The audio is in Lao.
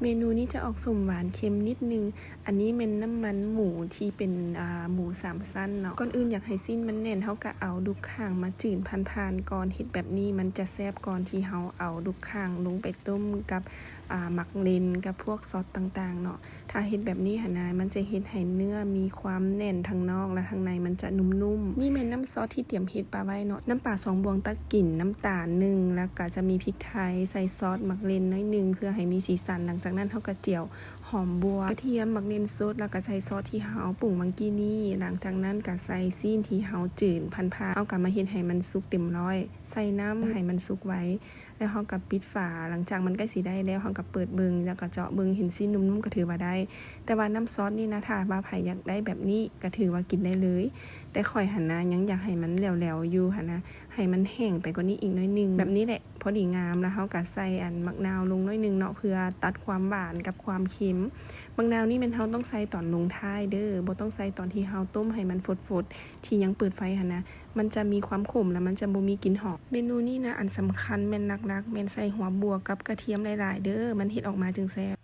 ເມນູນີ້ຈະອອກສົ້ມຫວານເຄັມນິດໜຶ່ງ. ອັນນີ້ແມ່ນນ້ຳມັນໝູທີ່ເປັນ ອ່າ ໝູສາມຊັ້ນເນາະ. ກ່ອນອື່ນຢາກໃຫ້ຊີ້ນມັນແໜ້ນ ເຮົາກະເອົາດຸກຂ່າງມາຈືນຜ່ານໆກ່ອນ. ເຮັດແບບນີ້ມັນຈະແຊບ ກ່ອນທີ່ເຮົາເອົາດຸກຂ່າງລົງໄປຕົ້ມກັບ ອ່າ ໝາກເລັ່ນ ກັບພວກຊອດຕ່າງໆເນາະ. ຖ້າເຮັດແບບນີ້ຫັ້ນນະ ມັນຈະເຮັດໃຫ້ເນື້ອມີຄວາມແໜ້ນທັງນອກ ແລະ ທັງໃນມັນຈະນຸ້ມໆ. ນີ້ແມ່ນນ້ຳຊອດທີ່ຕຽມເຮັດປະໄວ້ເນາະ. ນ້ຳປາສອງບ່ວງຕັກກິນ, ນ້ຳຕານໜຶ່ງ ແລ້ວກະຈະມີພິກໄທ, ໃສ່ຊອດໝາກເລັ່ນໜ້ອຍໜຶ່ງ ເພື່ອໃຫ້ມີສີສັນ. ຫຼັງຈາກນັ້ນເຮົາກະຈຽວຫອມບົວ, ກະທຽມ, ໝາກເລັ່ນສົດ ແລ້ວກະໃສ່ຊອດທີ່ເຮົາປຸງຫວ່າງກີ້ນີ້. ຫຼັງຈາກນັ້ນກະໃສ່ຊີ້ນທີ່ເຮົາຈືນຜ່ານໆ, ເຮົາກະມາເຮັດໃຫ້ມັນສຸກເຕັມຮ້ອຍ, ໃສ່ນ້ຳໃຫ້ມັນສຸກໄວ. ແລ້ວເຮົາກະປິດຝາ. ຫຼັງຈາກມັນໃກ້ຊິໄດ້ແລ້ວ ເຮົາກະເປີດເບິ່ງ ແລ້ວກະເຈາະເບິ່ງ ເຫັນຊີ້ນນຸ້ມໆ ກະຖືວ່າໄດ້. ແຕ່ວ່ານ້ຳຊອດນີ້ນະ ຖ້າວ່າໃຜຢາກໄດ້ແບບນີ້ ກະຖືວ່າກິນໄດ້ເລີຍ. ແຕ່ຂ້ອຍຫັ້ນນະ ຍັງຢາກໃຫ້ມັນແຫຼວໆຢູ່ຫັ້ນນະ, ໃຫ້ມັນແຫ້ງໄປກວ່ານີ້ອີກໜ້ອຍໜຶ່ງ. ແບບນີ້ແຫຼະ ພໍດີງາມ. ແລ້ວເຮົາກະໃສ່ອັນໝາກນາວລົງໜ້ອຍໜຶ່ງເນາະ ເພື່ອຕັດຄວາມຫວານກັບຄວາມເຄັມ. ໝາກນາວນີ້ແມ່ນເຮົາຕ້ອງໃສ່ຕອນລົງທ້າຍເດີ້, ບໍ່ຕ້ອງໃສ່ຕອນທີ່ເຮົາຕົ້ມໃຫ້ມັນຟົດໆ ທີ່ຍັງເປີດໄຟຫັ້ນນະ. ມັນຈະມີຄວາມຂົມ ແລະ ມັນຈະບໍ່ມີກິ່ນຫອມ. ເມນູນີ້ນະ ອັນສຳຄັນແມ່ນຫຼັກໆ ແມ່ນໃສ່ຫົວບົວກັບກະທຽມຫຼາຍໆເດີ້, ມັນເຮັດອອກມາຈຶ່ງແຊບ.